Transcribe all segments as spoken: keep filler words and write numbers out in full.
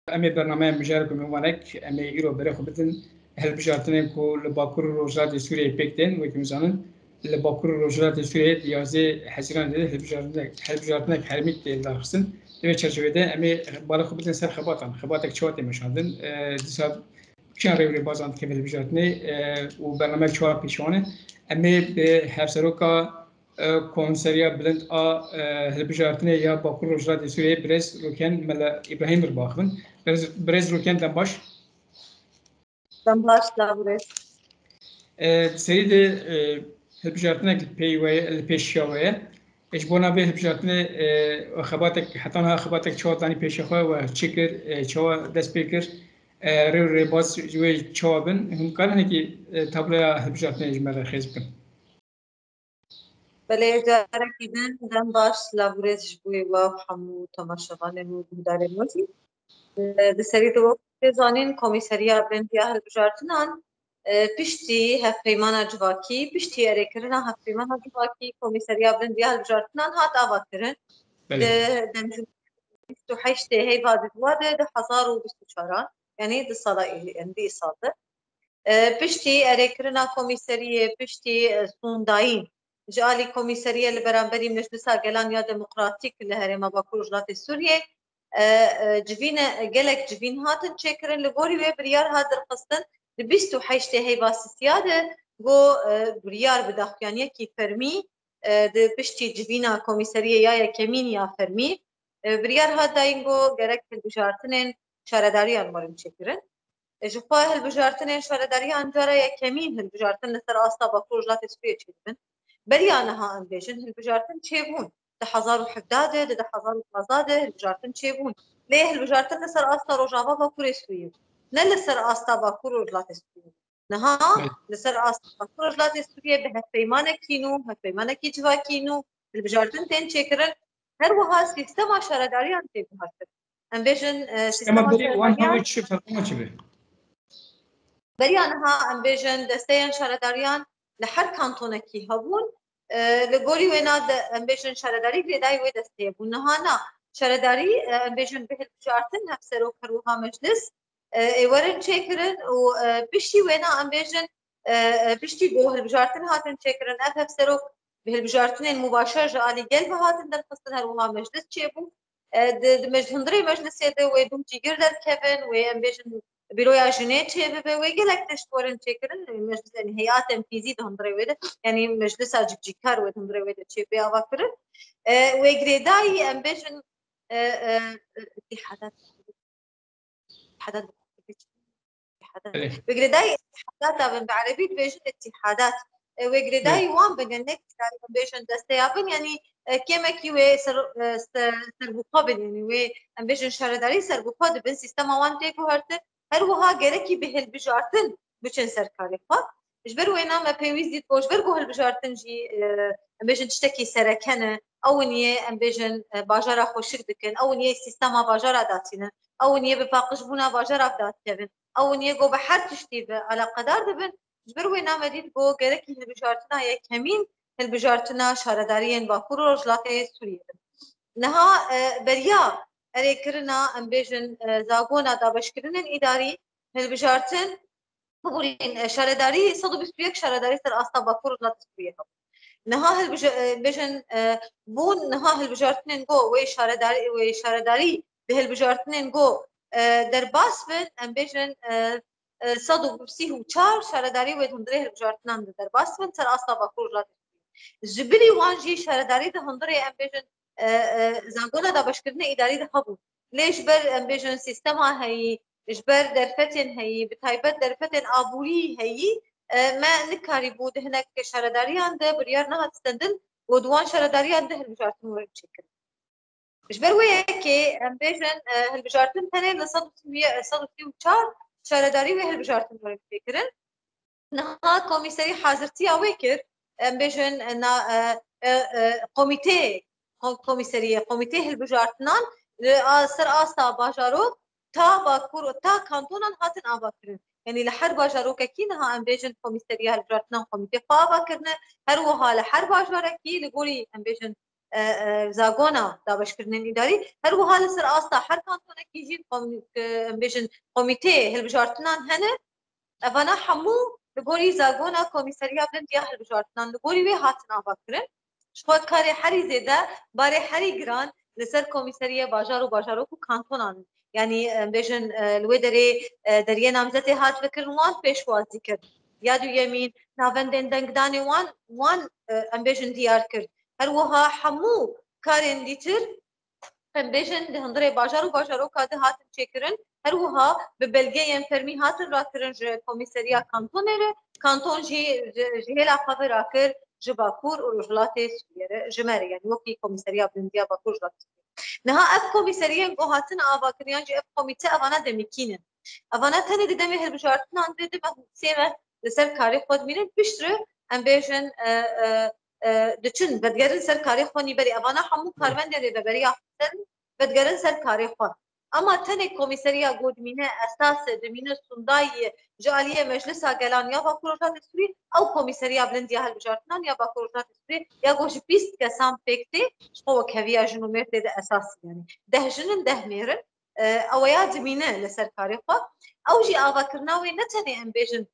Em ê bernameya mijarek û miwanek, em ê îro berê xwe bidin hilbijartinên ku li Bakur û Rojhilatê Sûriyeyê pêk tên. Wekî em zanin, li Bakur û Rojhilatê Sûriyeyê di yazdê Hezîranê de hilbijartinek, hilbijartinek hermî tê lidarxistin. Di vê çerçevê de em ê balê xwe bidin ser xebatan. Xebatek çawa tê meşandin? E, dîsa kîjan rêwrêbazan dike vê hilbijartinê, e, û bernamek çawa pêşiwane? Em ê bi Hevseroka e, Komîseriya Bilind a, e, Hilbijartinê ya Bakur Rojhilatê Sûriyeyê birêz Rûken Mela Îbrahîmî re biaxivin. Birêz, birêz Rûken, dem baş. Dem baş, silav û rêz. E, serî de, e, hilbijartinek li pey we ye, li pêşiya we ye. E, ji bona vê hilbijartinê, e, xebatek, heta niha xebatek çawa danî pêşiya xwe, we çi kir, e, çawa dest pê kir, e, rê û rêbaz ji wê çawa bin? Hûn karin hinekî, e, tabloya hilbijartinê ji me re xêz bikin? Belê, carekî din dem baş, silav û rêz ji bo we û hemû temaşevanên û guhdarên we jî. Di serî de wek tê zanîn, Komîseriya Bilind ya Hilbijartinan, e, piştî hevpeymana civakî, piştî erêkirina hevpeymana civakî, Komîseriya Bilind ya Hilbijartinan hat avakirin. Belê. Di demjimêrê bîst û heştê heyva di dua de, du hezar û bîst û çaran, yanî du sala, yanî di îsal de. E, piştî erêkirina komîseriyê, piştî, e, sondayîn ji alî komîseriyê li beramberî Meclisa Gelan ya Demokratîk li Herêma Bakur Rojhilatê Sûriyê, e, e, civîne, gelek civîn hatin çêkirin. Li gorî wê biryar hat derxistin, di bîst û heştê heyva sisiya de got, e, biryar bi daxuyaniyekî fermî, e, di piştî civîna komîseriyê ya yekemîn ya fermî, e, biryar hat dayîn got gerek hilbijartinên şaredariyan werin çêkirin. E, ji xwe hilbijartinên şaredariyan cara yekemîn hilbijartin li ser asta Bakur Rojhilatê Sûriyê çêdibin. Beriya niha em bêjin hilbijartin çêbûn. Di hezar û hevdeh de, di du hezar û pazdeh de hilbijartin çêbûn. Lê hilbijartin li ser asta Rojava Bakurê Sûriyê. Ne li ser asta Bakur Rojhilatê Sûriyê. Niha Belê. Li ser asta Bakur Rojhilatê Sûriyê bi hevpeymanekî nû, hevpeymanekî civakî nû hilbijartin tên çêkirin. Her wiha sîstema şaredariyan tê guhertin. Em bêjin, e, Sîstema sîstema berî wan şaredariyan, çi, ferqûna çi be? Beriya niha em bêjin desteyên şaredariyan li her kantonekî hebûn. E, li gorî wêna de em bêjin şaredarî girêdayî wê desteyê bû. Niha na, şaredarî, e, em bêjin bi hilbijartin hevserok her wiha meclis, e, ê werin çêkirin û, e, piştî wêna em bêjin, e, e, piştî ku hilbijartin hatin çêkirin, ev hevserok bi hilbijartinên mubaşer ji alî gel ve hatin derxistin, her wiha meclis çêbû. E, di, di mec-, hundirê meclisê de wê duh cîgir derkevin, wê em bêjin bîroya jinê çêbibe, wê gelek tişt werin çêkirin, meclis, yanî heyat tenfîzî di hundirê wê de, yanî meclisa cikcîkar wê di hundirê wê de çê bê avakirin. E, wê girêdayî em bêjin, e, e, îtîhadat. Îtîhadat. Belê. Wê girêdayî îtîhadata bin, bi erebî dibêjin îtîhadat. E, wê girêdayî Belê. wan bin, ne girêdayî em bêjin desteya bin, yanî, e, kêmekî wê ser, e, ser, serbixwe bin, yanî wê em bêjin şaredarî serbixwe dibin, sîstema wan tê guhertin. Her wiha gerekî bi hilbijartin biçin ser karê xwe. Ji ber wêna me pêwîst dît ku ji ber ku hilbijartin jî, e, em bêjin tiştekî sereke ne, ew in yê, em bêjin, e, bajara xweşik dikin, ew in yê sîstema bajara datînin, ew in yê bi paqijbûna bajara dadikevin, ew in yê ku bi her tiştî ve eleqedar dibin. Ji ber wêna me dît ku gerekî hilbijartina yekemîn hilbijartina şaredariyên Bakur û Rojhilatê Sûriyê bin. Niha, e, beriya erêkirina, em bêjin, e, zagona dabeşkirinên îdarî, hilbijartin, biborîn, e, şaredarî, sed û bîst û yek şaredarî ser asta Bakur û Rojhilatê Sûriyê hebû. Niha hilbije-, e, bêjin, e, bûn niha hilbijartinên go, wê şaredarî, wê şaredarî bi hilbijartinên go, e, derbas bin, em bêjin, e, e, sed û sî û çar şaredarî wê di hundirê hilbijartinan de derbas bin, ser asta Bakur û Rojhilatê Sûriyê. Ji bilî wan jî şaredarî di hundirê, em bêjin, e, e, zagona dabeşkirinê îdarî de hebûn. Lê ji ber, em bêjin, sîstema heyî, ji ber derfetên heyî, bi taybet derfetên aborî heyî, e, me nikarîbû di hinek şaredariyan de biryar nehat stendin û di wan şaredariyan de hilbijartin werin çêkirin. Ji ber wê yekê em bêjin, e, hilbijartin tenê li sed û sî, sed û sî û çar şaredarî wê hilbijartin werin çêkirin. Niha komîserî hazirtiya wê kir, em bêjin, e, na, e, e, e, komîtê, ko-, komîseriyê, komîtê hilbijartinan li a-, ser asta bajarok ta bakur, ta kantonan hatin avakirin. Yanî li her bajarokekî niha em bêjin komîseriya hilbijartinan komîtê xwe ava kirine. Her wiha li her bajarekî li gorî em bêjin e, e, zagona dabeşkirinên îdarî. Her wiha li ser asta her kantonekî jî kom-, e, em bêjin komîteyê hilbijartinan hene. Evana hemû li gorî zagona Komîseriya Bilind ya Hilbijartinan li gorî wê hatin avakirin. Ji xwe karê herî zêde, barê herî giran li ser komîseriyê bajar û bajarok û kantonan in. Yanî, em bêjin, e, li wê derê, e, deriyê namzetê hat vekirin, wan pêşwazî kir. Ya duyemîn, navendên dengdanê wan, wan, e, em bêjin diyar kir. Her wiha hemû karên dîtir, em bêjin, di hundirê bajar û bajaroka de hatin çêkirin. Her wiha bi belgeyên fermî hatin rakirin ji komîseriya kantonê re. Kanton jî ji, ji hêla xwe ve rakir ji Bakur û Rojhilatê Sûriyê re, ji me re, yanî wekî Komîseriya Bilindiya Bakur Rojhilatê Sûriyê. Niha ev komîseriyên ku hatin avakirin yan jî ev komîte, evana demikîn in. Evana tenê di demê hilbijartinan de di meh û sê meh li ser karê xwe dimînin, piştre em bêjin, e, e, e, diçin, vedigerin ser karê xwe nîberî. Evana hemû karmendê rêveberiya xwe ser, vedigerin ser karê xwe. Ama tenê komîseriya ku dimîne esas e, dimîne sûndayî ji aliyê Meclisa Gelan ya Bakur Rojhilatê Sûriyê, ew Komîseriya Bilind ya Hilbijartinan ya Bakur Rojhilatê Sûriyê ya ku ji bîst kesan pêk tê, ji xwe wekheviya jin û mêr tê de esas e, yanî deh jin in, deh mêr in, e, ew ya dimîne li ser karê xwe. Ew jî avakirina wê ne tenê em bêjin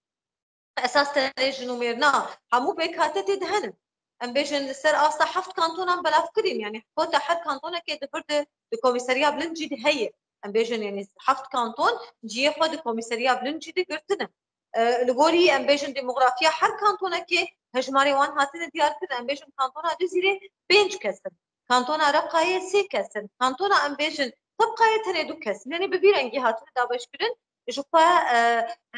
esas tenê jin û mêr na, hemû pêkhate tê de hene. Em bêjin li ser asta heft kantonan belavkirîn, yanî kota her kantonekê di vir de di Komîseriya Bilind jî de heye. Em bêjin, yanî heft kanton cihê xwe di Komîseriya Bilind jî de girtine. E, li gorî, em bêjin, demografiya her kantonekê hejmarê wan hatine diyarkirin. Em bêjin, kantona Cizîrê pênc kes in. Kantona Reqayê sê kes in. Kantona, em bêjin, Tebqayê tenê du kes in. Yanî bi vî rengî hatine dabeşkirin. Ji xwe, e,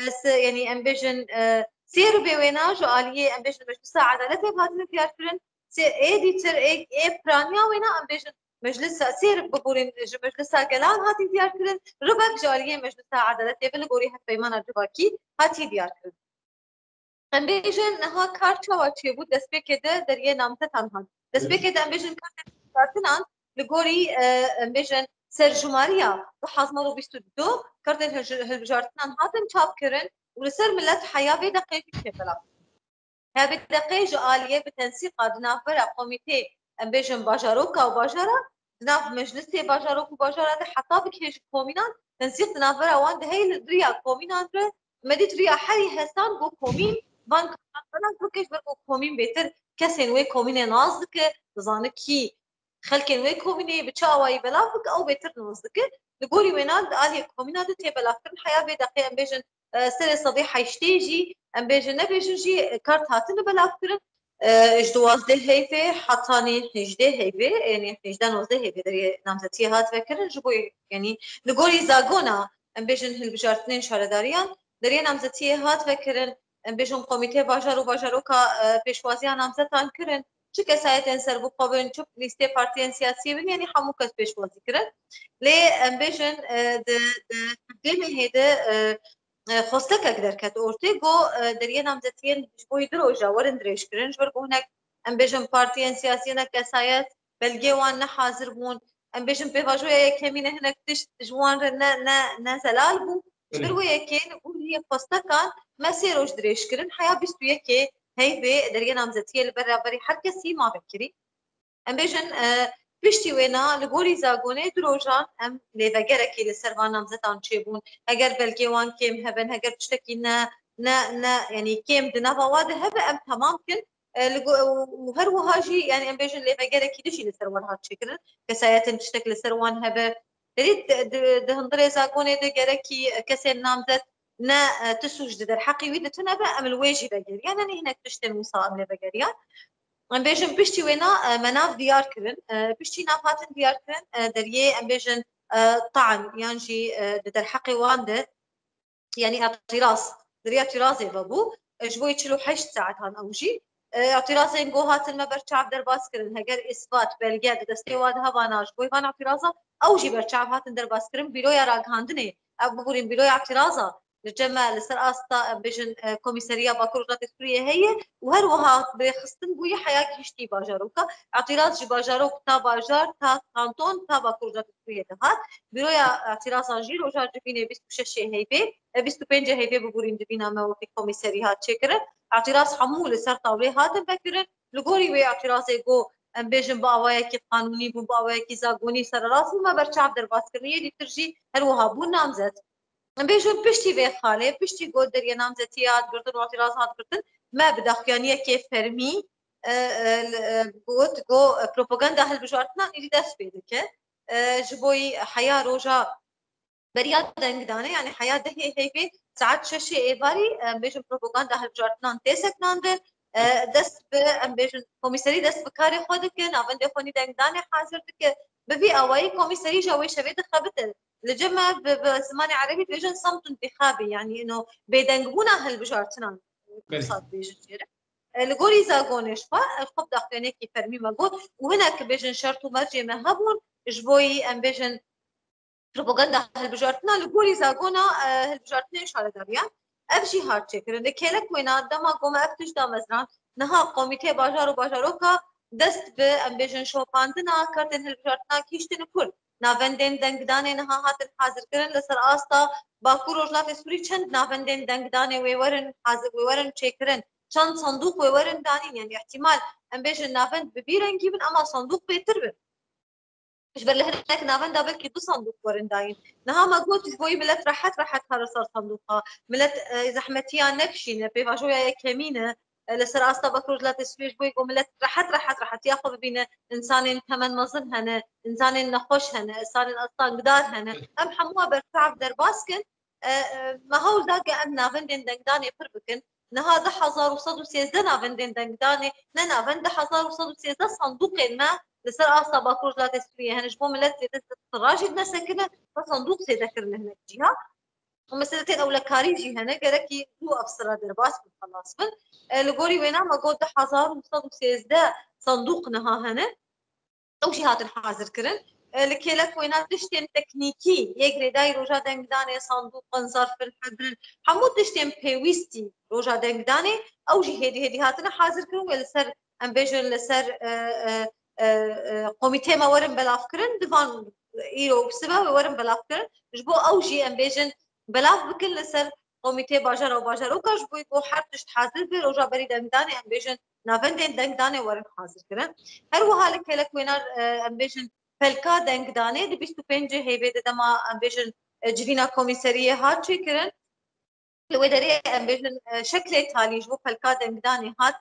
e, se-, yanî em bêjin, e, sê ribê wêna ji aliyê, em bêjin, Meclisa Edaletê hatine diyarkirin. Sê ê dîtir, ê, ê piraniya wêna, em bêjin, Meclisa, sê rib biborîn ji Meclisa Gelan hatî diyarkirin. Ribek ji aliyê Meclisa Edaletê ve li gorî hevpeymana civakî hatî diyarkirin. Em bêjin niha kar çawa çêbû destpêkê de deriyê namzetan hat. Destpêkê de em bêjin karên hilbijartinan li gorî, e, em bêjin serjimariya du hezar û bîst û du kartên hilj-, hilbijartinan hatin çapkirin û li ser milet heya vê deqê jî tê belav. Heya vê deqê ji aliyê bi tensîqa di navbera komîtê, em bêjin bajaroka û bajara, di nav meclisê bajarok û bajara de heta bikê ji komînan, tensîq di navbera wan de heye li riya komînan re. Me dît riya herî hesan ku komîn van karan belav bike, ji ber ku komîn bêtir kesên wê komînê nas dike, dizane kî xelkên wê komînê bi çi awayî belav bike, ew bêtir nas dike. Li gorî wêna di aliyê komîna de tê belavkirin. Heya vê deqê em bêjin, e, serê sedî heştê jî, em bêjin, nebêjin jî, e, kart hatine belavkirin. E, ji duwazdeh heyvê hetanî hejdeh heyvê, yanî hejdeh nozdeh heyvê deriyê namzetiyê hat vekirin. Ji bo, yanî li gorî zagona, em bêjin, hilbijartinên şaredariyan deriyê namzetiyê hat vekirin. Em bêjin, komîtê bajar û bajaroka, e, pêşwaziya namzetan kirin. Çi kesayetên serbixwe bin, çi lîstê partiyên siyasî bin, yanî hemû kes pêşwazî kirin. Lê em bêjin, e, di, di hevdê mehê de, e, e, xwestekek derket ortê, got, e, deriyê namzetiyên ji bo yî du roja werin dirêjkirin, ji ber ku hinek, em bêjin, partiyên siyasî, hinek kesayet, belgê wan ne hazir bûn. Em bêjin, pêvajoya yekemîn e, hinek tişt ji wan re ne, ne, ne zelal bû. Ji ber wê yekê li gorî xwestekan me sê roj dirêj kirin, heya bîst û yekê heyvê deriyê namzetiyê li beraberî her kesî ma vekirî. Em bêjin, e, piştî wêna li gorî zagonê du rojan em lêvegerekî li ser van namzetan çêbûn. Heger belgê wan kêm hebin, heger tiştekî ne, ne, ne, yanî kêm di nava wa de hebe, em temam kin. E, li go-, û her wiha jî, yanî em bêjin lêvegerekî din jî li ser wan hat çêkirin. Kesayetên tiştek li ser wan hebe. Derî di, di, di hundirê zagonê de gerekî kesên namzet ne, e, ti sûc di derheqî wî de tune be, em li wê jî vegeriyan. Yanî hinek tiştên wisa em lê vegeriyan. Em bêjin piştî wêna, e, me nav diyar kirin. E, piştî nav hatin diyar kirin, e, deriyê em bêjin, e, ta'n yan jî, e, di derheqê wan de, yanî îtiraz, deriyê îtirazê vebû. E, ji bo çil û heşt saetan ew jî. E, îtirazên ku hatin me berçav derbas kirin. Heger îsbat, belge di destê wa de hebana ji bo van îtiraza, ew jî berçav hatin derbas kirin. Bîroya ragihandinê, ev bibûrîn bîroya îtiraza, li cem me li ser asta, em bêjin, e, Komîseriya Bakur Rojhilatê Sûriyê heye û her wiha bi rêxistin bûye heya gihiştî bajaroka. Îtiraz ji bajarok ta bajar, ta kanton, ta Bakur Rojhilatê Sûriyê dihat. Bîroya îtirazan jî roja civînê bîst û şeş heyvê, e, bîst û pênc heyvê bibûrîn civîna me wekî komîserî hat çêkirin. Îtiraz hemû li ser tawlê hatin vekirin. Li gorî wê îtirazê ku em bêjin bi awayekî qanûnî bûn, bi awayekî zagonî sererast bûn, me berçav derbas kirin. Yê dîtir jî her wiha bûn namzet. Em bêjin piştî vê xalê, piştî ku deriyê namzetiyê hat girtin û îtiraz hat girtin, me bi daxuyaniyekê fermî, e, e, li, e, got, got, e, propaganda hilbijartinan êdî dest pê dike. E, ji bo yî heya roja beriya dengdanê, yanî heya dehê heyvê saet şeşê êvarî, em bêjin propaganda hilbijartinan tê sekinandin. E, dest bi, em bêjin, komîserî dest bi karê xwe dike, navendê xwe nî dengdanê hazir dike. Bi vî awayî komîserî jî wê şevê dixebite. Li cem me bi, bi zimanê erebî dibêjin samtun tixabî, yanî ino bêdengbûna hilbijartinan. Belê. Qisa dibêjin jê re. E, li gorî zagonê ji xwe, e, xwe bi daxuyaniyekî fermî me got û hinek bêjin şert û mercê me hebûn, ji bo yî em bêjin propaganda hilbijartina li gorî zagona, e, hilbijartinên şaredariyan. Ev jî hat çêkirin. Li kêlek wêna dema ku me ev tişt da mezran, niha komîtê bajar û bajaroka dest bi, em bêjin, şopandina kartên hilbijartina kiştin kur. Navendên dengdanê niha hatin hazirkirin li ser asta Bakur Rojhilatê Sûrî çend navendên dengdanê wê werin hazir, wê werin çêkirin. Çend sandûq wê werin danîn, yanî ihtimal em bêjin navend bi vî rengî bin, ama sandûq bêtir bin. Ji ber li hinek navenda belkî du sandûq werin dayîn. Niha me got ji bo yî milet rehet rehet here ser sandûqa. Milet, e, zehmetiya nekişîne, pêvajoya yekemîn e. E, li ser asta Bakur Rojhilatê Sûriyê ji bo yî ku milet rehet rehet rehetiya xwe bibîne. Însanên temen mezin hene, însanên nexweş hene, însanên astengdar hene. Em hemû berçav derbas kin. E, e, me hewl da ke em navendên dengdanê pir bikin. Niha du hezar û sed û sêzdeh navendên dengdanê, ne navend, du hezar û sed û sêzdeh sandûqên me li ser asta Bakur Rojhilatê Sûriyê hene. Ji bo milet zêde sira jî nesekine, me sandûq zêde kirine hinek cîha. Û mesele tên ewlekarî jî hene, gerekî zû ev sira derbas bin, xelas bin. E, li gorî wêna me got du hezar û sed û sêzdeh sandûq niha hene. Ew jî hatin hazirkirin. E, li kêlek wêna tiştên teknîkî yê girêdayî roja dengdanê, sandûqin, zarfin, hedrin, hemû tiştên pêwîstî roja dengdanê, ew jî hêdî hêdî hatine hazirkirin wê li ser, em bêjin, li ser, e, e, e, e, komîtê me werin belavkirin, di van îro û sibe wê werin belavkirin. Ji bo ew jî, em bêjin, belav bikin li ser komîtê bajara û bajaroka, ji bo ku her tişt hazir be, roja berî dengdanê, em bêjin, navendên dengdanê werin hazirkirin. Her wiha li kêlek wêna, e, em bêjin, pelka dengdanê di bîst û pêncê heyvê de dema, em bêjin, e, civîna komîseriyê hat çêkirin. Li wê derê, em bêjin, e, şeklê talî ji bo pelka dengdanê hat,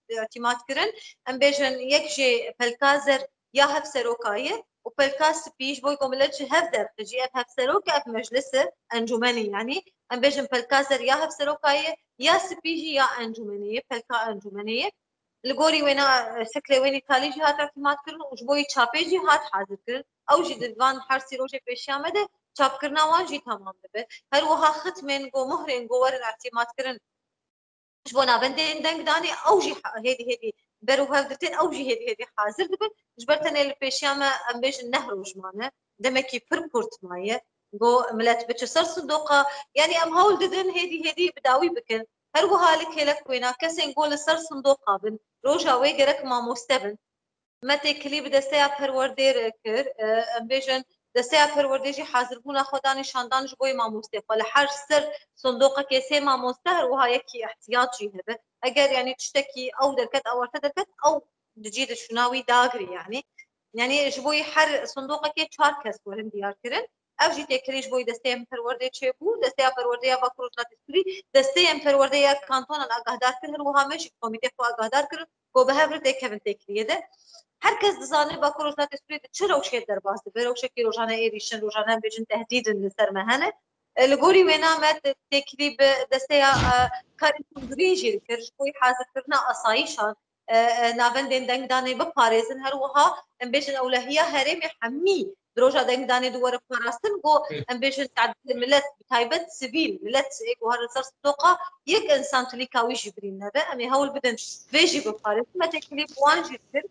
e, îtîmat kirin. Em bêjin, yek jê pelka zer ya hevseroka ye û pelka spî ji bo ku milet ji hev derxijî, ev hevserok e, ev meclis e, encûmenê, yanî em bêjin pelka zer ya hevseroka ye, ya spî jî ya encûmenê ye, pelka encûmenê ye. Li gorî wêna, e, şeklê wênî talî jî hat îtîmat kirin û ji bo yî çapê jî hat hazir kirin. Ew jî di van her sî rojê pêşiya me de çapkirina wan jî temam dibe. Her wiha xitmên ku, muhrên ku werin îtîmat kirin ji bo navendên dengdanê, ew jî ha-, hêdî hêdî ber û hev ditin, ew jî hêdî hêdî hazir dibin. Ji ber tenê li pêşiya me, em bêjin, neh roj mane. Demekî pir kurt maye. Ku milet biçe ser sindoqa, yanî em hewl didin hêdî hêdî bi dawî bikin. Her wiha li kêlek wêna kesên ku li ser sindoqa bin, roja wê gerek mamoste bin. Me têkilî bi desteya perwerdê re kir. E, em bêjin, desteya perwerdê jî hazirbûna xwe da nîşandan ji bo yê mamostê xwe. Li her ser sindoqekê sê mamoste, her wiha yekî ihtiyat jî hebe. Eger, yanî, tiştekî ew derket, ewarte derket, ew di cî de şûna wî dagirê, yanî. Yanî ji bo yê her sindoqekê çar kes werin diyar kirin. Ev jî têkilî ji bo yê desteyên perwerdê çêbû. Desteya perwerdê ya Bakur Rojhilatê Sûrî, desteyên perwerdê ya kantonan agahdar kir. Her wiha me jî komîtê xwe agahdar kirin ku bi hev re têkevin têkiliyê de. Her kes dizane Bakur Rojhilatê Sûriyê di çi rewşê derbas dibe. Rewşekî rojane êrîşin, rojane em bêjin tehdîdin li ser me hene. E, li gorî wêna me te-, têkilî bi desteya, e, karê hundirîn jî dikir. Ji bo hazirkirina asayîşan, e, e, navendên dengdanê biparêzin. Her wiha em bêjin ewlehiya herêmê hemî di roja dengdanê di were parastin, ku em bêjin tedbîr milet, bi taybet sivîl, milet ê ku herin ser sindoqa, yek insan tilîka wî jî birîn nebe. Em ê hewl bidin vê jî biparêzin. Me têkilî bi wan jî dikir.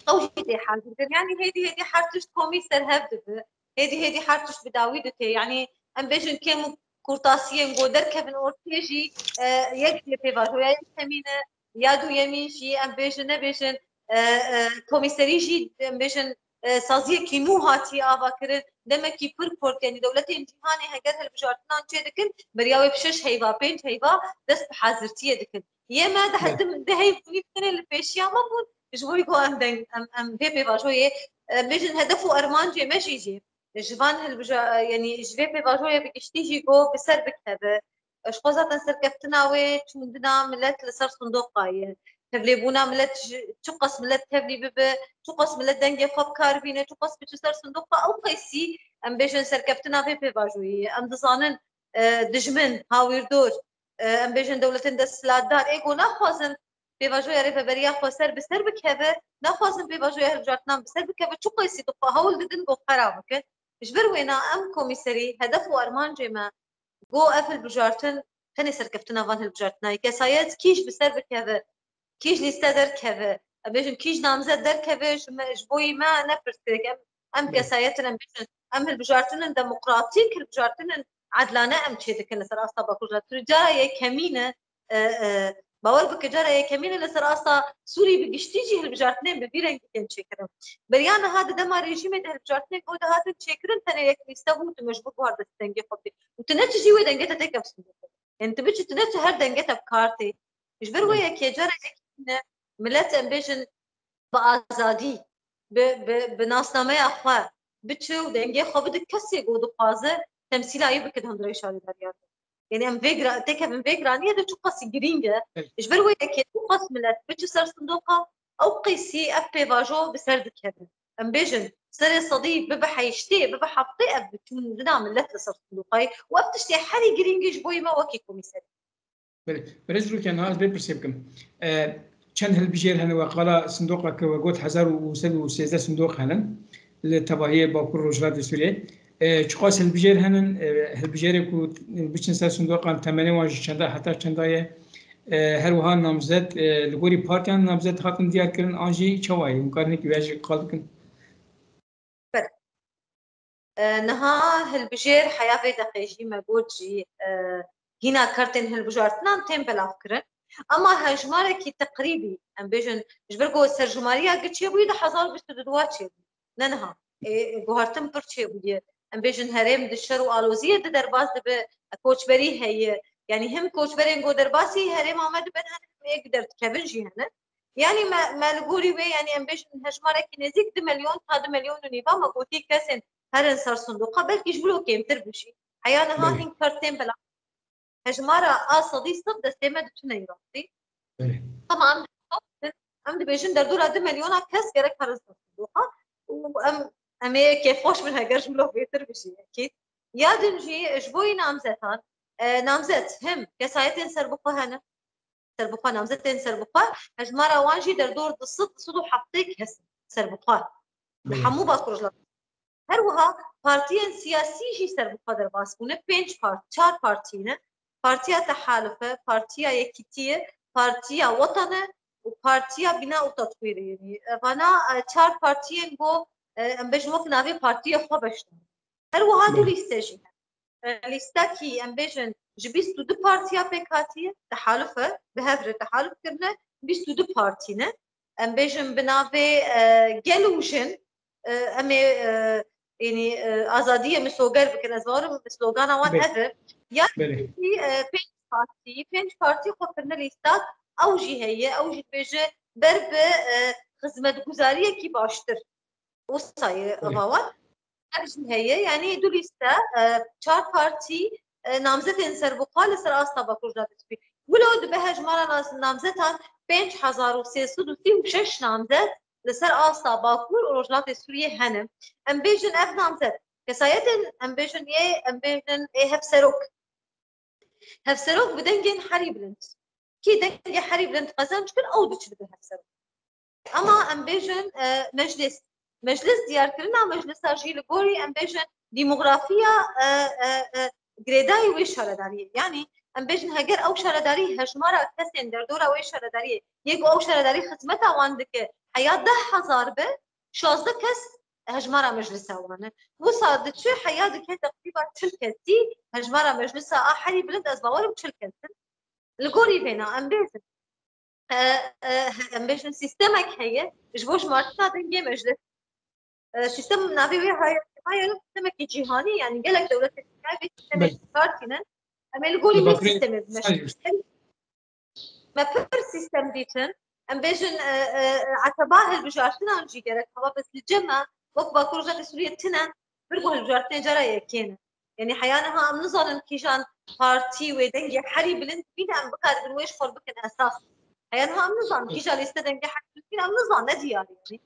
Ew jî tê hazir bin. Yanî hêdî hêdî her tişt komî ser hev dibi. Hêdî hêdî her tişt bi dawî dite. Yanî em bêjin kêm û kurtasiyên ku derkevin ortê jî, e, yek jê pêvajoya yekemîn e, ya duyemîn jî em bêjin, nebêjin, e, e, komîserî jî em bêjin, e, saziyekî nû hatiye avakirin. Demekî pir kurt, yanî dewletên cîhanê heger hilbijartinan çêdikin, beriya wê bi şeş heyva, pênc heyva dest bi hazirtiyê dikin. Yê me di hezdim, di heyv û nîv tenê li pêşiya me bûn, Ji bo ku em deng, em, em vê pêvajoyê, e, bêjin hedef û armancê me jî jî ji van hilbija-, yanî ji vê pêvajoyê bi giştî jî ku bi ser bikeve. Ji xwe zaten serkeftina wê çûndina milet li ser sindoqa ye. Tevlêbûna milet ji, çiqas milet tevlî bibe, çiqas milet dengê xwe bi kar bîne, çiqas biçe ser sindoqa, ew qeysî em bêjin serkeftina vê pêvajoyê ye. Em dizanin, e, dijmin, hawîrdor, e, em bêjin dewletên desthilatdar, ê ku naxwazin pêvajoya rêveberiya xweser bi ser bikeve, naxwazin pêvajoya hilbijartinan bi ser bikeve, çiqasî dixwe hewl didin ku qera bikin. Ji ber wêna em komîserî hedef û armancê me ku ev hilbijartin tenê serkeftina van hilbijartina ye. Kesayet kî ji bi ser bikeve, kî ji lîste derkeve, em bêjin kî ji namzet derkeve, ji me, ji bo yî me ne pirsgirêk. Em, em Belê. kesayet in, em bêjin, em hilbijartin in demokratîk, hilbijartin in edlane em çêdikin li ser asta Bakur Rojhilat Sûrî. Cara yekemîn e, e, e, bawer bike cara yekemîn e li ser asta Sûrî bi giştî jî hilbijartinên bi vî rengî tên çêkirin. Beriya niha di dema rejîmê de hilbijartinên ku dihatin çêkirin tenê yek lîste bû, tu mecbûr bû her destê dengê xwe bidî. Û tu neçi jî wê dengê te têkevsûn. Yanî tu biçî, tu neçi her dengê te bi kar tê. Ji ber wê Belê. yekê cara yekî ne, milet em bêjin bi azadî, bi, bi, bi nasnameya xwe biçe û dengê xwe bide kesê ku dixwaze temsîla wî bike di hundirê şaredariya de. Yanî em vê gira-, têkevin vê giraniyê de çiqasî girîng e. Evet. Ji ber wê yekê çiqas milet biçe ser sindoqa, ew qeysî ev pêvajo bi ser dikeve. Em bêjin, serê sedî bibe heştê, bibe heftê ev biçûndina milet li ser sindoqayê û ev tiştê herî girîng e ji bo yî me wekî komîserî. Belê. Birêz Rûken, niha ez vê pirsê bikim. E, çend hilbijêr hene, we qala sindoqa kir, we got hezar û sed û sêzdeh sindoq hene li tevahiyê Bakur Rojhilatê Sûriyê. E, çiqas hilbijêr hene, e, hilbijêrê ku biçin ser sindoqan, temenê wan ji çenda heta çenda ye? E, her wiha namzet, e, li gorî partiyan namzet hatin diyar kirin, an jî çawa ye? Hûn karin hinkî vê jî qal bikin? Ber. E, niha hilbijêr heya vê deqê jî me got jî, e, hîna kartên hilbijartinan tên belavkirin. Ema hejmarekî teqrîbî, em bêjin, ji ber ku serjimariya gi çêbûyî di hezar bîst û du çêbûyî. Ne niha. Ê, guhartin pir çêbûye. Em bêjin herêm di şer û aloziyê de derbas dibe, koçberî heye. Yanî him koçberên ku derbasî herêma me dibin hene, him ê ku derdikevin jî hene. Yanî me, me li gorî wê, yanî em bêjin hejmarekî nêzîk du milyon ta du milyon û nîva me gotî kesên herin ser sindoqa, belkî ji wilo kêmtir bû jî. Heya niha Belê. hîn kartên bela hejmara a sedî sed destê me diçine rastî. Belê. Ama em, em dibêjin derdora du milyona kes gerek herin ser sindoqa. Û em, em ê kêfxweş bin heger ji wilo bêtir bijî. Ekîd. Ya din jî ji bo yî namzetan, e, namzet him kesayetên serbixwe hene. Serbixwe, namzetên serbixwe, hejmara wan jî derdor du sed, du sed û heftê kes in serbixwe. Li Belê. hemû Bakur Rojhilat. Her wiha partiyên siyasî jî serbixwe derbas bûne. Pênc part-, çar partî ne. Partiya Tehaluf e, Partiya Yekîtî ye, Partiya Watan e û Partiya Bîna û Tetwîrê. Yanî, e, vana, e, çar partiyên ku, e, em bêjin wek navê partiyê xwe beşdar. Her wiha du Belê. lîste jî hene. E, lîstekî em bêjin ji bîst û du partiya pêk hatiye, tehaluf e, bi hev re tehaluf kirine, bîst û du partî ne. Em bêjin bi navê, e, Gel û Jin, e, em ê, e, yanî, e, azadiyê misoger bikin. Ez bawerim slogana wan Belê. hev e. Ya Belê. jî, e, pênc partî, pênc partî xwe kirine lîstak, ew jî heye, ew jî dibêje ber bi, e, xizmetguzariyekî baştir. Wisa ye Belê. ava wan. Ev jî heye, yanî du lîste, e, çar partî, e, namzetên serbixwe li ser asta Bakur Rojhilatê Sûriyê. Wilo dibe hejmara nas-, namzetan pênc hezar û sê sed û sî û şeş namzet li ser asta Bakur û Rojhilatê Sûriyê hene. Em bêjin ev namzet, kesayetên em bêjin yê, em bêjin ê hevserok. Hevserok bi dengên herî bilind. Kî dengê herî bilind qezenc kir, ew diçe dibe hevserok. Ama em bêjin, e, meclis. Meclis, diyarkirina meclisa jî li gorî em bêjin demografiya, e, e, e, girêdayî wê şaredariyê. Yanî em bêjin heger ew şaredarî hejmara kesên derdora wê şaredariyê, yê ku ew şaredarî xizmeta wan dike, heya deh hezar be, şazdeh kes hejmara meclisa wan e. Wisa diçe heya dike teqrîba çil kesî hejmara meclisa a herî bilind, ez bawerim çil kes in. Li gorî vêna em bêjin, e, e, em bêjin sîstemek heye ji bo jimartina dengê meclis. E, sîstem navê wê heye, heye sîstemekî cîhanî, yanî gelek dewletên dînayê vê sîstemê Belê. kar tînin. Em ê li gorî Li wê Bakurê sîstemê bimejin. Sayın. Me pir sîstem dîtin. em bêjin, e, e, eteba hilbijartinan jî gerek hava bes li cem e, wek Bakur Rojhilatê Sûriyê tune, vir ku hilbijartinê cara yekê ne. Yanî heya niha em nizanin kîjan partî wê dengê herî bilind bîne, em bikaribin wê ji xwe bikin esas. Heya niha em nizanin kîja lîste dengê herî bilind bîne, em nizanin, ne diyar e yanî.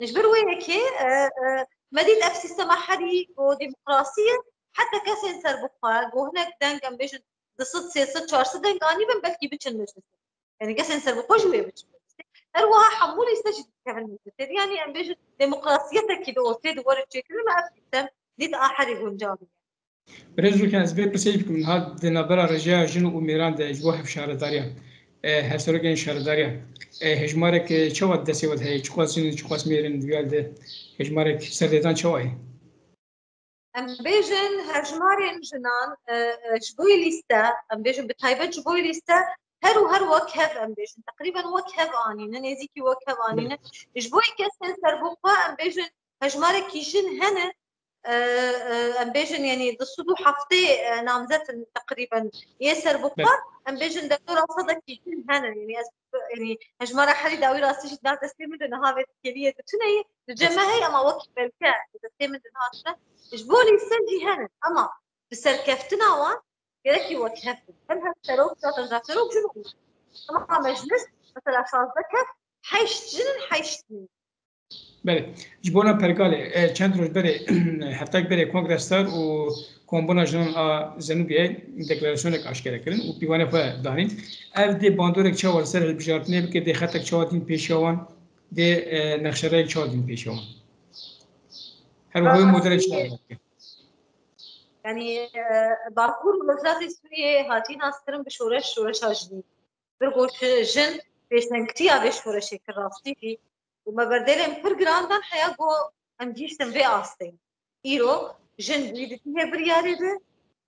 Ji ber wê yekê, e, e, me dît ev sîstema herî ku demokrasî ye, heta kesên serbixwe, ku hinek deng, em bêjin, du sed, sê sed, çar sed deng anîbin, belkî biçin meclisê. Yanî kesên serbixwe jî wê biçin meclisê. Her wiha hemû lîste jî dikevin meclisê. Yanî em bêjin demokrasiyetekî di ortê de were çêkirin, me ev sîstem dît a herî guncav e. Birêz Rûken, ez vê pirsê jî bikim, niha di navbera rêjeya jin û mêran de ji bo hevşaredariyan, e, hevserokên şaredariyan, e, hejmarek, e, çawa destê we de heye? Çiqas jin, çiqas mêr in di vî alî de? Hejmarek serdêdan çawa ye? Em bêjin hejmarên jinan, e, e, ji bo lîste, em bêjin bi taybet ji bo lîste, her û her wek hev em bêjin, teqrîben wek hev anîne, nêzîkî wek hev anîne. Ji bo kesên serbixwe em bêjin hejmarekî jin hene, e, e, em bêjin, yanî du sed û heftê, e, namzet in teqrîben yê serbixwe, em bêjin derdora sedekî jin hene, yanî ez, yanî hejmara herî dawî rastî jî nav destê min de niha vê kêliyê de tune ye, li cem me heye, ama wekî belge li destê min de niha tune. Ji bo lîste jî hene, ama bi serkeftina wan gerekî wek hev bin. Hem hevserok, zaten hevserok jin û, ama meclis, mesela şazdeh kes, heşt jin in, heşt jin in. Belê. Ji bona pergalê, e, çend roj berê, heftek berê Kongrestar û Kombûna Jinan a Zenûbiyê deklarasyonek aşkere kirin û pîvanê xwe danîn. Ev dê bandorek çawa li ser hilbijartinê bike, dê xetek çawa dîn pêşiya wan, dê, e, nexşerayek çawa dîn pêşiya wan? Her wiha wê modelek çawa bike? Yanî, e, Bakur û Rojhilatê Sûriyê hatî naskirin bi şoreş, şoreşa jinî. Vir ku jin pêşengtiya vê şoreşê kir rastî jî. Û me berdêlên pir giran dan heya ku em gihîştin vê astê. Îro jin jî di cihê biryarê de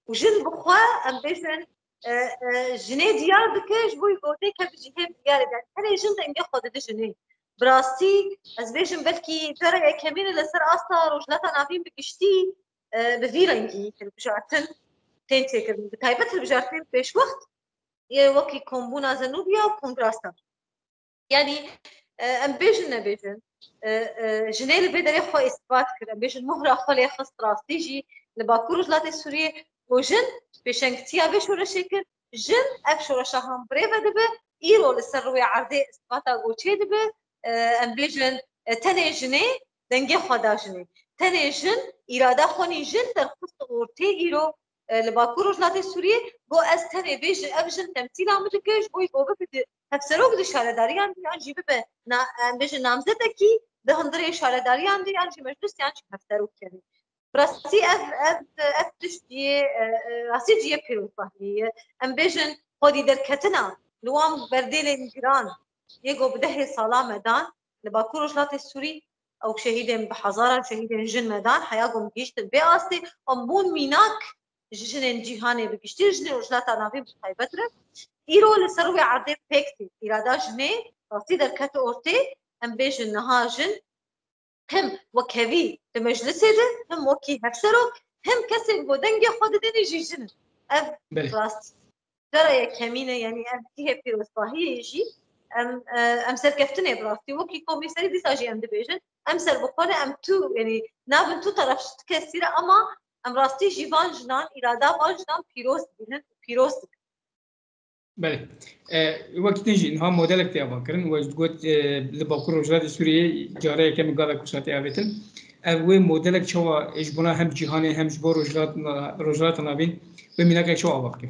û jin bi xwe, em bêjin, e, e, jinê diyar dike, ji bo ku têkeve cihê biryarê de. Tenê jin dengê xwe dide jinê. Bi rastî, ez bêjim, belkî cara yekemîn e li ser asta Rojhilata Navîn bi giştî, e, bi vî rengî hilbijartin tên çêkirin. Bi taybet hilbijartinên pêşwext yê wekî Kombûna Zenûbiya û Kongrasta. Yanî, e, em bêjin nebêjin, e, e, jinê li vê derê xwe îspat kir. Em bêjin mohra xwe lê xist rastî jî li Bakur Rojhilatê Sûriyê ku jin pêşengtiya vê şoreşê kir. Jin ev şoreşa hambirê vedibe, îro li ser rûyê erdê îspata ku çêdibe, e, em bêjin, e, tenê jinê dengê xwe da jinê. Tenê jin, îrada xwe nî jin derxist ortê îro, e, li Bakur Rojhilatê Sûriyê, got ez tenê vê jin, ev jin temsîla min dike, ji bo ku bibe di hevserok di şaredariyan de, yan jî bibe na-, em bêjin namzetekî di hundirê şaredariyan de, yan jî meclis, yan jî hevserok kenê. Bi rastî ev, ev, ev tişt cihê, e, e, rastî cihê pîrozbahiyê ye. Em bêjin xwedî derketina li wan berdêlên giran yê ku bi dehê sala me dan li Bakur Rojhilatê Sûrî, ew şehîdên bi hezaran şehîdên jin me dan, heya ku em gihîştin vê astê, em bûn mînak ji jinên cîhanê bi giştî, jinên Rojhilata Navîn bi taybet re. Îro li ser rûyê erdê pêk tê. Îrada jinê rastî derkete ortê, em bêjin niha jin hem wekhevî di meclisê de, hem wekî hevserok, hem kesên ku dengê xwe didin jî jin in. Ev Belê. rast. Cara yekemîn e, yanî ev cihê pîrozbahiyê jî em, e, em serkeftinê bi rastî. Wekî komî serî dîsa jî em dibêjin, em serbixwe ne, em tu, yanî nabin tu teref ji tu kesî re, ama em rastî jî van jinan, îrada van jinan pîroz dibînin û pîroz dikin. Belê. E, wekî din jî niha modelek tê avakirin. We got, e, li Bakur Rojhilatê Sûriyê cara yekemîn gavek wisa tê avêtin. Ev wê modelek çawa ji bona hem cîhanê hem ji bo Rojhilat-, Rojhilata Navîn wê mînakek çawa ava bike?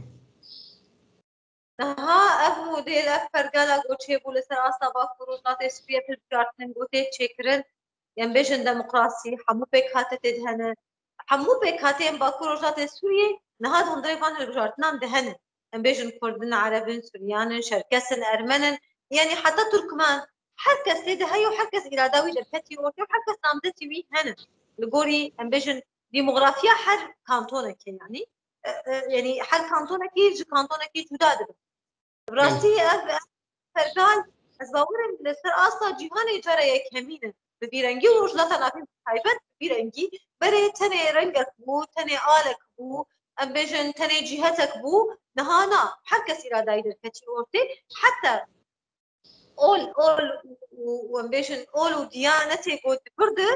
Niha ev model, ev pergala ku çêbû li ser asta Bakur Rojhilatê Sûriyê, hilbijartinên ku tê çêkirin, em bêjin demokrasî, hemû pêkhate tê de hene. Hemû pêkhateyên Bakur Rojhilatê Sûriyê niha di hundirê van hilbijartinan de hene. Em bêjin Kurd in, Ereb in, Suryan in, Çerkes in, Ermen in, yanî heta Turkmen, her kes tê de heye û her kes îrada wî derketî ortê û her kes namzetî wî hene. Li gorî, em bêjin, demografiya her kantonekê, yanî, e, e, yanî her kantonekî ji kantonekî cuda dibe. Bi rastî ev, ev pergal, ez bawer im li ser asta cîhanê cara yekemîn e. Bi vî rengî û Rojhilata Navîn bi taybet bi vî rengî, berê tenê rengek bû, tenê alek bû, em bêjin tenê cîhetek bû, niha na, her kes îradayî derketî ortê, heta ol, ol û, û em bêjin ol û diyanetê ku di vir de,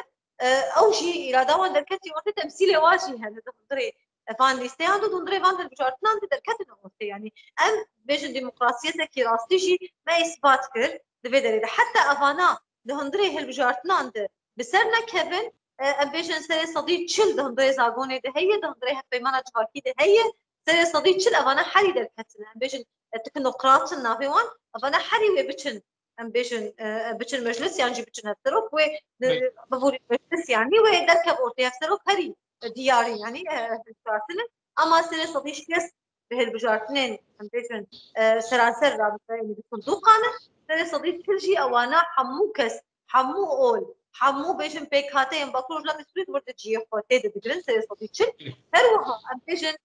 e, ew jî îrada wan derketî ortê, temsîlê wan jî hene di hundirê van lîsteyan de, di hundirê van hilbijartinan de derketine ortê. Yanî em bêjin demokrasiyetekî rastî jî me îsbat kir di vê derê de. Heta evana di hundirê hilbijartinan de bi ser nekevin, e, em bêjin serê sedî çil di hundirê zagonê de heye, di hundirê hevpeymana civakî de heye, serê sedî çil evana herî derketine. Em bêjin, e, teknokrat in navê wan, evana herî wê biçin, em bêjin, e, biçin meclis yan jî biçin hevserok, wê, e, Belê. Bivûrî meclis, yanî wê derkev ortê, hevserok herî, e, diyar in, yanî, e, hilbijartin in. Ama serê sedî şêst bi hilbijartinên, em bêjin, e, seranser rabite, yanî bi sindoqan in. Serê sedî çil jî ewana hemû kes, hemû ol, hemû bêjin pêkhateyên Bakur Rojhilatê Sûriyê di wir de cihê xwe tê de digirin, serê sedî çil. Her wiha em bêjin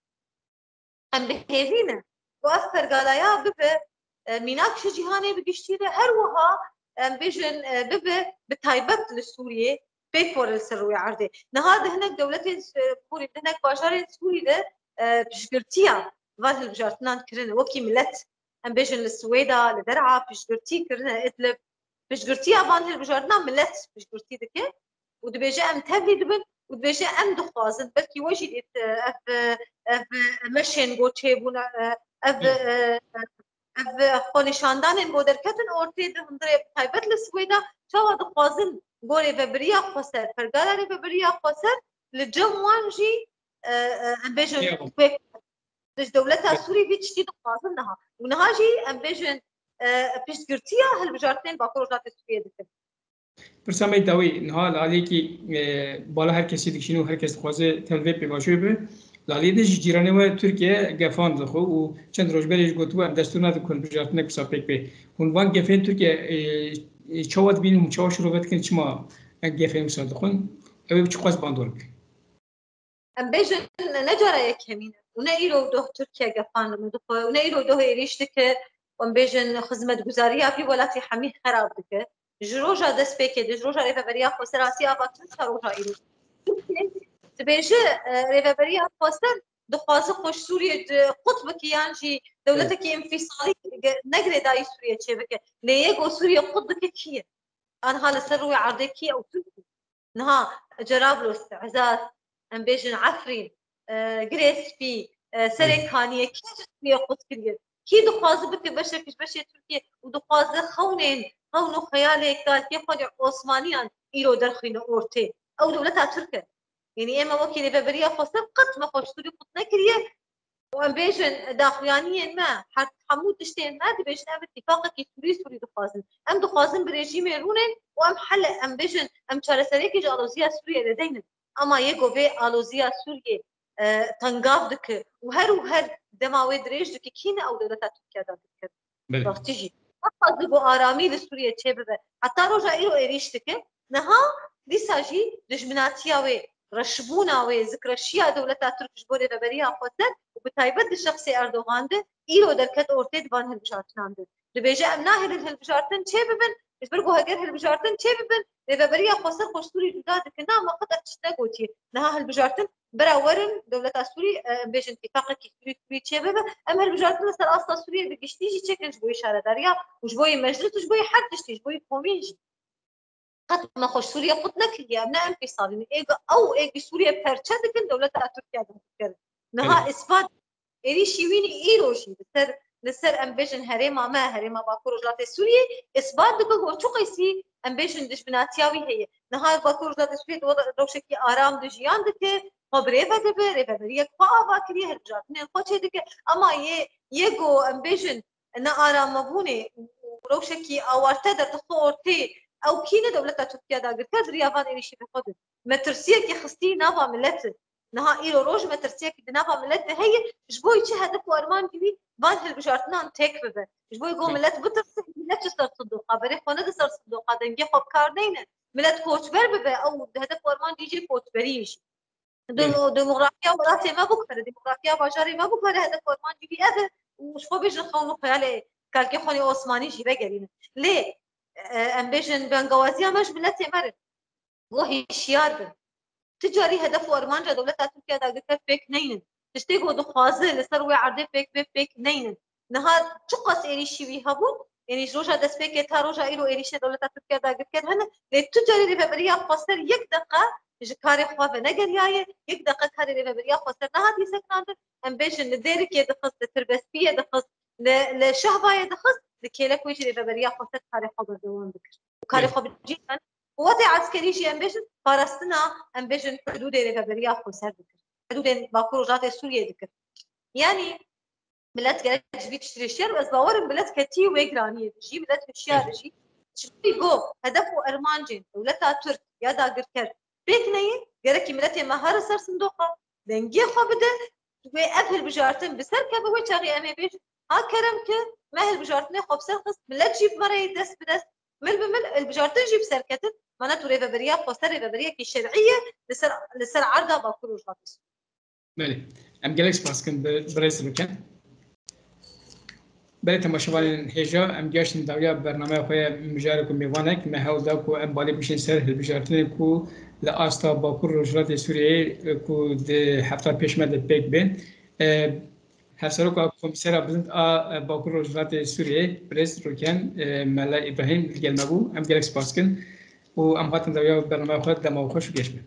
em bi hêvî ne ku ev pergalaya bibe, e, mînak ji cîhanê bi giştî de, her wiha em bêjin, e, bibe bi taybet li Sûriyê pêk were li ser rûyê erdê. Niha di hinek dewletên, e, Sûrî, di hinek bajarên Sûrî de, e, piştgirtiya van hilbijartinan kirine wekî milet. Em bêjin li Swêda, li Der'a piştgirtî kirine, Idlib. Piştgirtiya van hilbijartinan milet piştgirtî dike û dibêje em tevlî dibin û dibêje em dixwazin, belkî we jî dît, e, ev, e, ev, e, meşên ku çêbûne, e, ev, Hı. e, ev, e, xwenîşandanên ku derketin ortê di hundirê, bi taybet li Swêda, çawa dixwazin ku rêvebiriya xweser, pergala rêvebiriya xweser li cem wan jî, e, e, em bêjin, Pêk. wê Ji dewleta Sûrî vî tiştî dixwazin niha. Û niha jî em bêjin, e, piştgirtiya hilbijartinên Bakur Rojhilatê Sûriyê dikin. Pirsa me dawî niha li aliyekî, e, bala her kesî dikişîne û her kes dixwaze tev li vê pêvajoyê be. Li aliyê din ji cîranê we Tirkiye gefan dixwe û çend roj berê jî gotibû em destûr nadin ku hilbijartinek wisa pêk bê. Hûn van gefên Tirkiye, e, e, çawa dibînin û çawa şirove dikin, çima em gefên wisa dixwin? Ew ê bi çi qas bandor bike? Em bêjin ne cara yekemîn e û ne îro doh Tirkiye gefan li me dixwe û ne îro doh êrîş dike û em bêjin xizmetguzariya vî welatî hemî xerab dike. Ji roja destpêkê de, ji roja Rêveberiya Xweser hatiye ava çend çar roja îro. Tirkiye dibêje, e, Rêveberiya Xweser dixwaze xwe ji Sûriyê de qut bike yan jî dewletekî înfîsalî ge-, ne girêdayî Sûriyê çêbike. Lê yê ku Sûriyê qut dike kî ye? Anha li ser rûyê erdê kî ye? Ew Tirk e. Niha Cerablos, Ezaz, em bêjin Efrîn, e, Girê Spî, e, Serê Kaniyê, kî ji Tirkiyê qut kiriye? Kî dixwaze bike beşek ji beşê Tirkiyê û dixwaze xewnên, xewn û xeyalê kalkê xwe lê Osmaniyan îro derxîne ortê? Ew dewleta Tirk e. Yanî ême wekî Rêveberiya Xweser qet me xwe ji Sûrî qut nekiriye. Û em bêjin daxuyaniyên me, her hemû tiştên me dibêjin ev îtîfaqekî Sûrî Sûrî dixwazin. Em dixwazin bi rejîmê rûnên û em hele, em bêjin, em çareseriyekê ji aloziya Sûriyê de deynin. Ama yê ku vê aloziya Sûriyê, e, tengav dike û her û her dema wê dirêj dike, kî ne ew dewleta Tirkiye dagirker? Belê. Rastî jî. Qet xwazî ku aramî li Sûriyê çêbibe. Heta roja îro êrîş dike. Niha dîsa jî dijminatiya wê, reşbûna wê, zikreşiya dewleta Tirk ji bo rêveberiya xweser û bi taybet di şexsê Erdogan de îro derket ortê di van hilbijartinan de. Dibêje em nahêlin hilbijartin çêbibin, ji ber ku heger hilbijartin çêbibin, rêveberiya xweser xwe ji Sûrî cuda dikin. Na, me qet ev tişt negotiye. Niha hilbijartin bira werin, dewleta Sûrî, e, em bêjin, tîfaqekî Sûrî, Sûrî çêbibe. Em hilbijartin li ser asta Sûriyê bi giştî jî çêkin ji bo yê şaredariya û ji bo yê meclis û ji bo yê her tiştî, ji bo yê komîn jî. Qet me xwe ji Sûriyê qut nekiriye, em ne enfîsalî ne. Êga ew êgî Sûriyê perçe dikin, dewleta Tirkiye dagirker. Niha Evet. îspat êrîşî wî nî îro jî li ser, li ser em bêjin herêma me, herêma Bakur Rojhilatê Sûriyê, îspat dike ku çi qasî em bêjin dijminatiya wî heye. Niha Bakur Rojhilatê Sûriyê di rewşekî aram de jiyan dike, xwe bi rê ve dibe, rêveberiyek xwe ava kiriye, hilbijartinên xwe çêdike. Ama yê, yê ku em bêjin ne aramebûnê û rewşekî awarte derdixwe ortê, ew kî ne dewleta Tirkiye dagirker di riya van êrîşî bi xwe de. Metirsiyekî xistî nava milet e. Niha îro roj metirsiyekî di nava milet de heye, ji bo çi hedef û armancî wî van hilbijartinan têk bibe. Ji bo ku Hı. milet bitirse, milet ji ser sindoqa, berê xwe nede ser sindoqa, dengê xwe bi kar neyne. Milet koçber bibe, ew hedef û armancî jê koçberî jî. Dem-, Belê. Demografiya welatê me bikare, demografiya bajarê me bikare, hedef û armancî wî ev e û ji xwe bêjin xewn û xeyalê kalkê xwe nê Osmanî jî vegerîne. Lê, e, em bêjin bengawaziya me ji miletê me re. Go hişyar bin. Ti carî hedef û armanca dewleta Tirkiye dagirker pêk neynin. Tiştê ku dixwaze li ser wê erdê pêk bê, pêk neynin. Niha çiqas êrîşî wî hebûn, Êrîş roja destpêkê ta roja îro êrîşê dewleta Tirkiye dagirker hene. Lê tu carî rêveberiya xweser yek deqa ji karê xwe venegeriyaye, yek deqa karê rêveberiya xweser nehatiye sekinandin. Em bêjin li Dêrikê dixist, li Tirbespiyê dixist, li, li Şehbayê dixist, li Kêlek wê jî rêveberiya xweser karê xwe berdewam dikir. Û karê xwe bi cî dan. Quwetê eskerî jî em bêjin parastina, em bêjin hudûdê rêveberiya xweser dikir. Hudûdên Bakur Rojhilatê Sûriyê dikir. Yanî millet gerek ji vî tiştî şiyar û ez bawer im millet ketî wê giraniyê de jî, millet hişyar jî. Ji ber ku hedef û ermancên dewleta Tirk ya dagirker pêk neyê, gerekî miletê me here ser sindoqa, dengê xwe bide, wê ev hilbijartin bi ser keve, wê çaxê em ê bêjin, ha kerem ki me hilbijartinê xwe bi ser xist, millet jî bi me re yê dest bi dest, mil bi mil hilbijartin jî bi ser ketin, me ne tu rêveberiya xweser, rêveberiyekî şer'î ye li ser, li ser erda Bakur Rojhilatê Sûriyê. Belê. Em gelek spas dikin bi, birêz Rûken. Belê temaşevanên hêja, em gihiştin dawiya bernameya xwe ya mijarek û mêvanek. Me hewl da ku em balê bişên ser hilbijartinên ku li asta Bakur Rojhilatê Sûriyeyê, e, ku di hefta pêş me de pêk bên. E, Hevseroka Komîsera Bilind a, e, Bakur Rojhilatê Sûriyeyê, birêz Rûken, e, Mela Îbrahîm li gel me bû. Em gelek spas dikin û em hatin dawiya bernameya xwe, dema xweş û geş be.